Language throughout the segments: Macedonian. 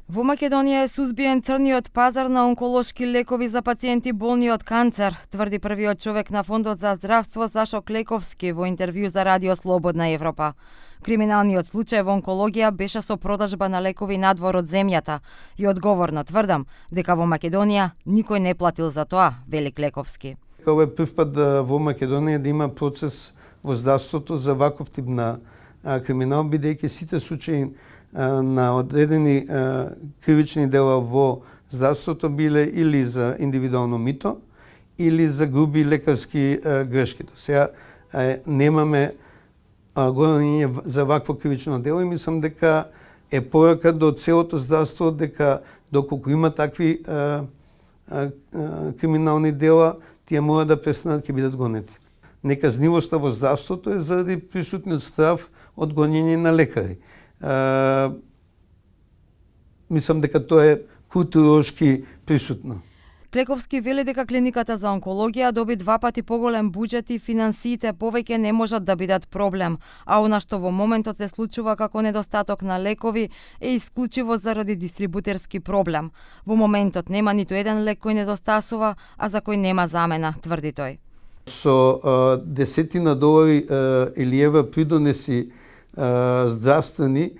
Во Македонија е сузбиен црниот пазар на онколошки лекови за пациенти болни од канцер, тврди првиот човек на Фондот за здравство Сашо Клековски во интервју за Радио Слободна Европа. Криминалниот случај во онкологија беше со продажба на лекови надвор од земјата и одговорно тврдам дека во Македонија никој не платил за тоа, вели Клековски. Ова е прв пат во Македонија да има процес во здравството за ваков тип на криминал, бидејќи сите случаи на одредени кривични дела во здравството биле или за индивидуално мито, или за груби лекарски грешки. Сега немаме гонење за вакво кривично дело и мислам дека е порака до целото здравство дека доколку има такви криминални дела, тие мора да престанат ќе бидат гонети. Неказнивоста во здравството е заради присутниот страв од гонење на лекари. Мислам дека тоа е културолошки присутно. Клековски вели дека клиниката за онкологија доби 2 пати поголем буџет и финансиите повеќе не можат да бидат проблем, а она што во моментот се случува како недостаток на лекови е исклучиво заради дистрибутерски проблем. Во моментот нема ниту еден лек кој недостасува, а за кој нема замена, тврди тој. Со десетина долари или евра придонеси здравствени,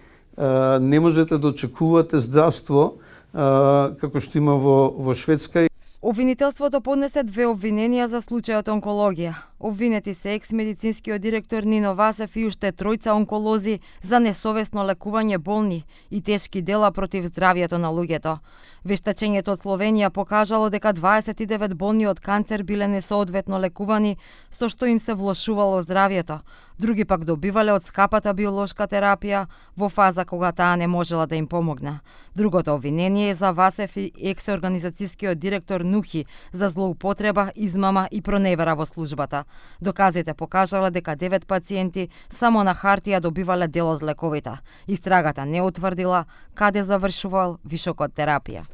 не можете да очекувате здравство како што има во Шведска. Обвинителството поднесе 2 обвиненија за случајот онкологија. Обвинети се екс-медицинскиот директор Нино Васев и уште 3 онколози за несовесно лекување болни и тешки дела против здравјето на луѓето. Вештачењето од Словенија покажало дека 29 болни од канцер биле несоодветно лекувани, со што им се влошувало здравјето. Други пак добивале од скапата биолошка терапија во фаза кога таа не можела да им помогне. Другото обвинение е за Васев и екс-организацијскиот директор Нухи за злоупотреба, измама и проневера во службата. Доказите покажале дека 9 пациенти само на хартија добивале дел од лековите. Истрагата не утврдила каде завршувал вишокот терапија.